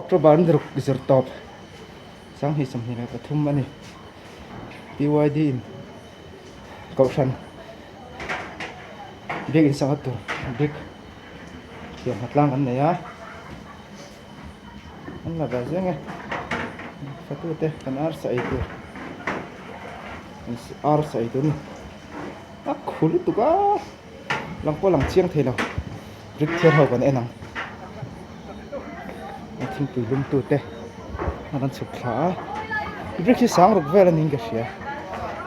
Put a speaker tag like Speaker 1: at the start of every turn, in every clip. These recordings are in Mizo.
Speaker 1: October ni ruk zir tawp 2023 a ni. PYD in kohhran biak in sangha tur brick thiam hna tlang an nei a an la ve zeng e fatute kan arsa ei tur arsa ei tur a ni a khu lutuk a lang pawh lang chiang thei lo brick thiar ho kan en ang a thingpui lum tu te an rawn chhuk thla a brick hi sang ruk vel a niin ka hria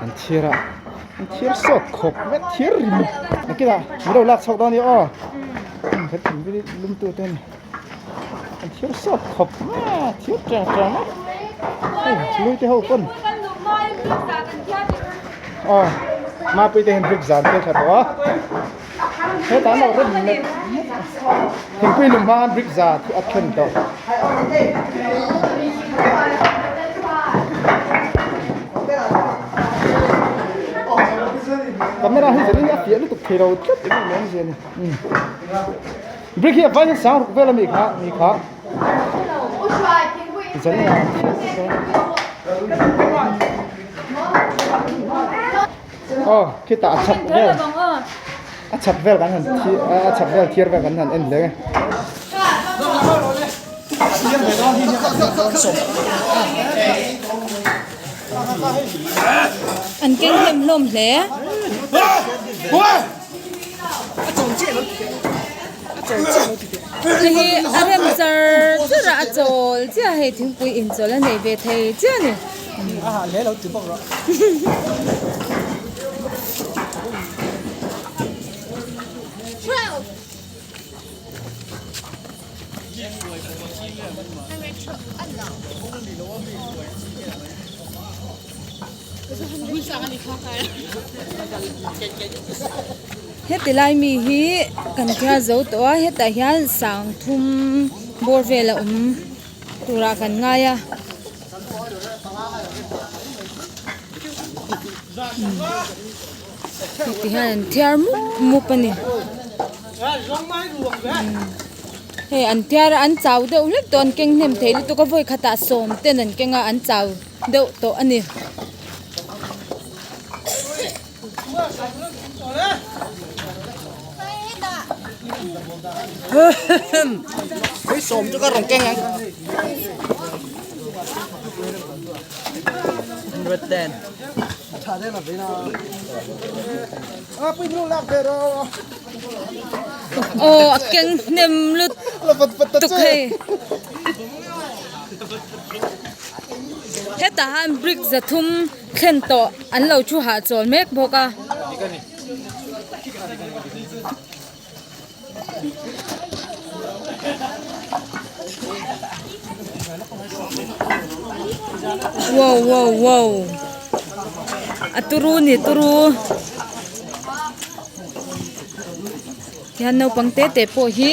Speaker 1: an thiar a an thiar sawt khawp mai a thiar rim nakinah min lo lak chhuak dawn a nia aw kan thingpui lum tu te an an thiar sawt khawp mai a thiar teng teng mai hei lui te ho pawn aw mapui te hian brick zan te tha tawh a. Hetah an lo rem leh thingpui lum hma brick za a thlen tawh. Camera hi zanin a fiah lutuk thei lo tlat em em awmzia a ni. Brick hi a vai hian sang ruk vel a mi kha mi kha. Zanin ah an thiam tawh. Aw khitah a chhak vel a chhak vel kan han thi a chhak vel thiar vel kan han en hle
Speaker 2: An keng hnem hlawm hle. Hei hi a rem char char a a chawl chiah a hei thingpui inchawl a nei ve thei chiah a ni. Heti lai mi hi kan thiar zo tawh a hetah hian sangthum bawr vel a awm turah kan ngai a. Heti hian an thiar mup mup a ni hei an thiar a an chau deuh hlek tawh an keng hnem thei lutuk a vawi khatah sawm ten an keng a an chau deuh tawh a ni. Aw a keng hnem lutuk hei. Hetah hian brick zathum thlen tawh an lo thu hahchawl mek bawk a. Wow wow wow a turu ni turu tihian naupang te te pawh hi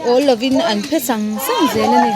Speaker 2: awl lovin an phe sang sang zel a ni.